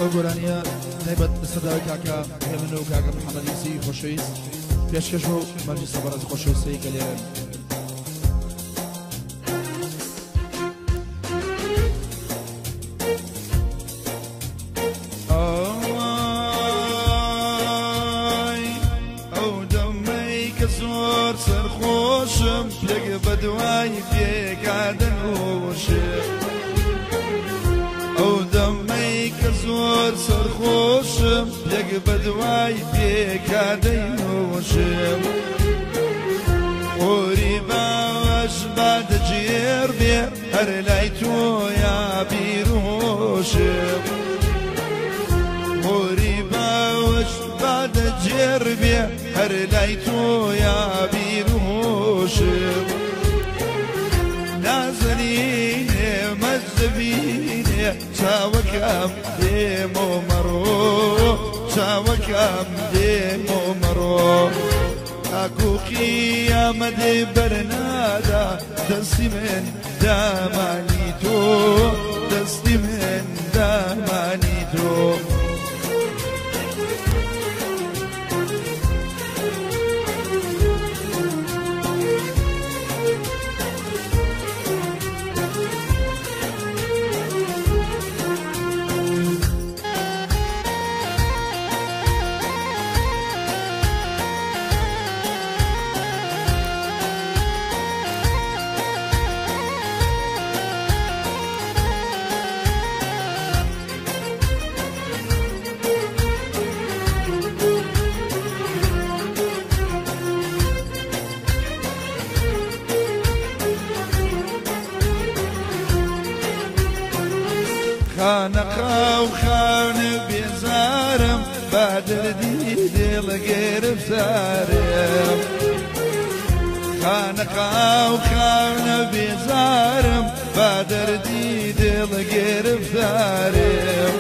ئەو گۆرانیە تایبەت لەسەر داوای کاکە هێمن و کاکە محەممەد یوسفی خۆشەویست پێشکەش بۆ مەجلیسە بەڕێز خۆشەویستەی کە لێرەن. ئای ئەو دەمەی کە زۆر سەرخۆشم پێک بە دوای پێکادەنۆشێ ئەو دەمەی کە زۆر سەرخۆشم پێک بە دوای پێکادەینۆشێ خۆری باوەش بادەگێڕ بێ هەر لای تۆیا بیرهۆشێ خۆری باوەش بادەگێڕ بێ هەر لای تۆیا بیرهۆشێ نازەنینێ مەجدەبینێ چاوەکەم دێمۆ مەڕۆ چاوەکەم دێمۆ مەڕۆ تاکو قیامەتێ بەرنادا دەستی من دامانی تۆ دەستی من دامانی تۆ. خانەقا و خانە بێزارم با دەردی دڵ گرفتارم خانەقا و خانە بێزارم با دەردی دڵ گرفتارم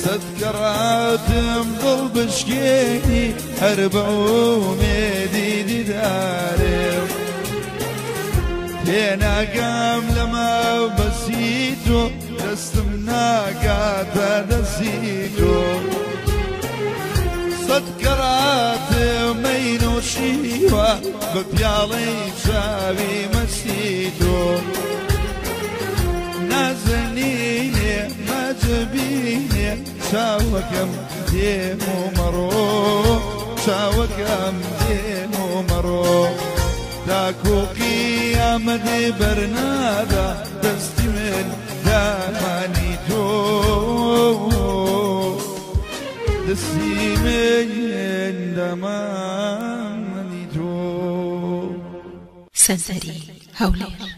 سەد کەڕاتم دڵ بشکێنی هەر بە ئومێدی دیدارم تێناگام لەمە بەسی تۆ دەستم ناگاتە دەستی تۆ سەد کەڕاتم مەینۆشیوە بە پیاڵەی چاوی مەستی تۆ نازەنینێ مەجبینێ چاوەکەم دێم و مەڕۆ چاوەکەم دێم و مەڕۆ تاکو قیامەتێ بەرنادا دەستی من دامانی تۆ دەستی من دامانی تۆ. سەنتەری هەولێر.